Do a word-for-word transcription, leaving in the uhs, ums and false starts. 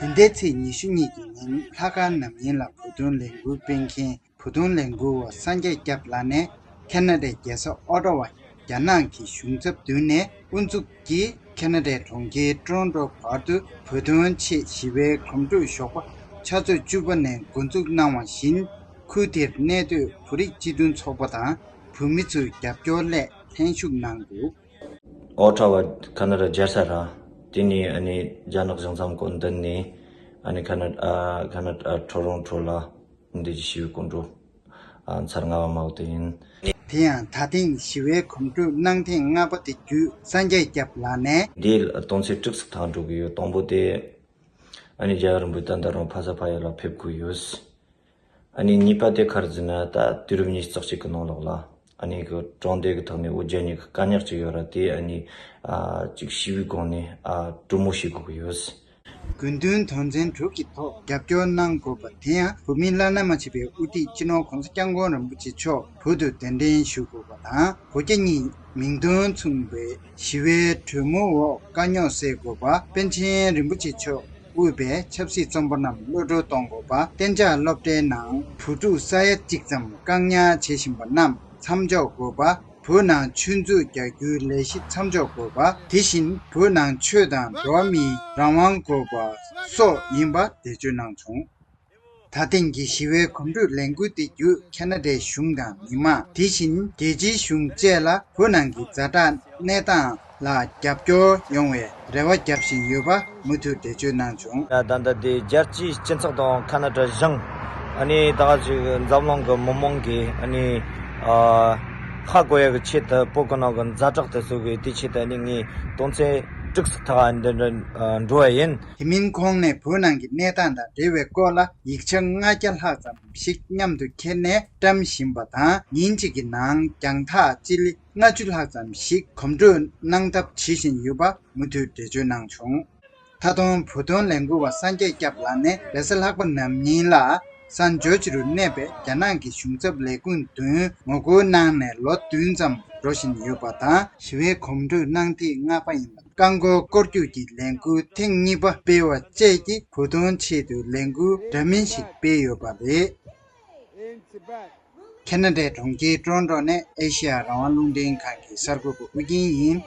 འདི་ཟླའི་ཚེས་ཉི་ཤུ་གཉིས་ཀྱི་ཉིན་ལྷག་དཀར་ནམ་ཡིན་ལ་བོད་དོན་ལས་འགུལ་སྤེལ་མཁན་བོད་དོན་ལས་འགུལ་བ་སངས་རྒྱས་སྐྱབས་ལགས་ནས་ཁ་ན་ཌའི་རྒྱལ་ས་ཨོ་ཊ་ཝ་རྒྱ་ནག་གི་གཞུང་ཚབ་མདུན་ནས་དབུ་འཛུགས་ཀྱིས་ཁ་ན་ཌའི་གྲོང་ཁྱེར་ཀྲོ་རོན་ཀྲོ་བར་དུ་བོད་དོན་ཆེད་ཞི་བའི་གོམ་བགྲོད་ཞོགས་པ་ཆུ་ཚོད་བཅུ་པ་ནས་འགོ་འཛུགས་གནང་བ་བཞིན། ཁུལ་དེར་གནས་སྡོད་བོད་རིགས་སྤྱི་མཐུན་ཚོགས་པ་དང་བོད་མི་ཚོའི་རྒྱབ་སྐྱོར་སླད་ལྷན་ཞུགས་གནང་འདུག། ཨོ་ཊ་ཝ་ཁ་ན་ཌ་རྒྱལ་ས་ར། དེ་ནས་ཨ་ནི་རྒྱ་ནག་གཞུང་ཚབ་སྐུ་མདུན་ནས་ཨ་ནི་ཁ་ན་ཨ་ཁ་ན་ཨ་ཊོ་རོན་ཊོ་ལ་འདི་ཞི་བའི་སྐོར་འགྲོ་ཨ་ཚར་ལྔ་པ་མ་འོ་དེ་ཡིན། དེ་ཡང་ད་ཐེངས་ཞི་བའི་གོམ་བགྲོད་གནང་ཐེངས་ལྔ་པ་དེ་བརྒྱུད་སངས་རྒྱས་སྐྱབས་ལགས་ནས། འདིའི་དོན་ཚན་དྲུག་ཙམ་ཐག་འགྲོ་གི་ཡོད། དང་པོ་དེ་ཨ་ནི་རྒྱལ་བ་རིན་པོ་ཆེ་ད་ལྟ་རང་ཕ་ས་ཕ་ཡུལ་ལ་ཕེབས་དགོས་ཡོད། ཨ་ནི་གཉིས་པ་དེ་ག་རེ་ཟེར་ན། ད་དུས་རབས་ཉི་ཤུ་རྩ་གཅིག་གི་ནང་ལོགས་ལ་ཨ་ནི་གི་དྲང་བདེན་གི་ཐོག་ནས་འོ་བརྒྱལ་ནས་གི་དཀའ་རྙོག་ཅིག་ཡོད་ར། དེ་ཨ་ནི་ཨ་ཅིག་ཞི་བའི་སྒོ་ནས་ཨ་གྲོས་མོལ་བྱེད་དགོས་ཀྱི་ཡོད། དགོས་འདུན་དོན་ཚན་དྲུག་གི་ཐོག་རྒྱབ་སྐྱོར་གནང་དགོས་པ་དེ་ཡང་བོད་མིའི་བླ་ན་མ་མཆིས་པའི་དབུ་ཁྲིད་སྤྱི་ནོར་༸གོང་ས་༸སྐྱབས་མགོན་རིན་པོ་ཆེ་མཆོག་བོད་དུ་གདན་འདྲེན་ཞུ་དགོས་པ་དང་། གོ་རྒྱ་གཉིས་མིང་དོན་མཚུངས་པའི་ཞི་བའི་གྲོས་མོལ་འོག་དཀའ་རྙོག་སེལ་དགོས་པ། པཎ་ཆེན་རིན་པོ་ཆེ་མཆོག་དབུས་པའི་ཆབ་སྲིད་བཙོན་པ་རྣམས་གློད་བཀྲོལ་གཏོང་དགོས་པ། གཏན་འཇགས་སློབ་གྲྭའི་ནང་བུ་ཕྲུག་ས་ཡ་གཅིག་ཙམ་བཀག་ཉར་བྱེད་བཞིན་པ་རྣམས་མཚམས་འཇོག་དགོས་པ། བོད་ནང་ཆོས་མཛོད་རྒྱག་རྒྱུའི་ལས་གཞི་མཚམས་འཇོག་དགོས་པ། དེ་བཞིན་བོད་ནང་ཆོས་དང་འགྲོ་བ་མིའི་རང་དབང་དགོས་པ་སོགས་ཡིན་པ་འགྲེལ་བརྗོད་གནང་བྱུང་། ད་ཐེངས་ཀྱི་ཞི་བའི་གོམ་བགྲོད་ལས་འགུལ་དེ་བརྒྱུད་ཁ་ན་ཌའི་གཞུང་དང་མི་མང་། དེ་བཞིན་རྒྱལ་སྤྱིའི་གཞུང་བཅས་ལ་བོད་ནང་གི་ཛ་དྲག་གནས་སྟངས་ལ་རྒྱབ་སྐྱོར་ཡོང་བའི་རེ་བ་བརྒྱབ་བཞིན་ཡོད་པ་མུ་མཐུད་འགྲེལ་བརྗོད་གནང་བྱུང་། ད་ལྟ་འདི་རྒྱལ་སྤྱིའི་སྤྱི་ཚོགས་དང་ཁ་ན་ཌ་གཞུང་། ཨ་ནི་ད་ག་ཅིག་འཛམ་གླིང་གི་མི་མང་གིས་ཨ་ནི་ཨ་ཧ་གོ་ཡ་གི་ཆེད་དུ། བོད་གི་ནང་གི་ཛ་དྲག་དེ་ཚོ་གི་དེའི་ཆེད་དུ་ཨ་ནི་ངས་དོན་ཚན་དྲུག་ཙམ་ཐག་འདི་འདྲ་འགྲོ་བ་ཡིན། དེ་མིན་ཁོང་ནས་བོད་ནང་གི་གནས་སྟངས་དང་འབྲེལ་བའི་སྐོར་ལ་ཡིག་ཆ་ལྔ་བརྒྱ་ལྷག་ཙམ་ཞིག་མཉམ་དུ་ཁྱེར་ནས་བཀྲམ་བཞིན་པ་དང་། ཉིན་གཅིག་གི་ནང་རྒྱང་ཐག་སྤྱི་ལེ་ལྔ་བཅུ་ལྷག་ཙམ་ཞིག་གོམ་བགྲོད་གནང་ཐབས་བྱེད་བཞིན་ཡོད་པ་མུ་མཐུད་འགྲེལ་བརྗོད་གནང་བྱུང་། ད་དུང་བོད་དོན་ལས་འགུལ་བ་སངས་རྒྱས་སྐྱབས་ལགས་ནས་རེས་གཟའ་ལྷག་པ་ནམ་ཉིན་ལ་སན་ཇོར་ཇི་རུ་གནས་པའི་རྒྱ་ནག་གི་གཞུང་ཚབ་ལས་ཁུངས་མདུན་ངོ་རྒོལ་གནང་ནས་ལོ་བདུན་ཙམ་འགྲོ་བཞིན་ཡོད་པ་དང་། ཞི་བའི་གོམ་བགྲོད་གནང་ཐེངས་ལྔ་པ་ཡིན་པ། རྐང་འཁོར་སྐོར་རྒྱུག་གི་ལས་འགུལ་ཐེངས་གཉིས་པ་སྤེལ་བ་བཅས་ཀྱི་བོད་དོན་ཆེད་དུ་ལས་འགུལ་འདྲ་མིན་ཞིག་སྤེལ་ཡོད་པ་རེད། ཁ་ན་ཌའི་གྲོང་ཁྱེར་ཀྲོ་རོན་ཀྲོ་ནས་ཨེ་ཤེ་ཡ་རང་དབང་རླུང་འཕྲིན་ཁང་གི་གསར་འགོད་པ་ཨུ་རྒྱན་ཡིན།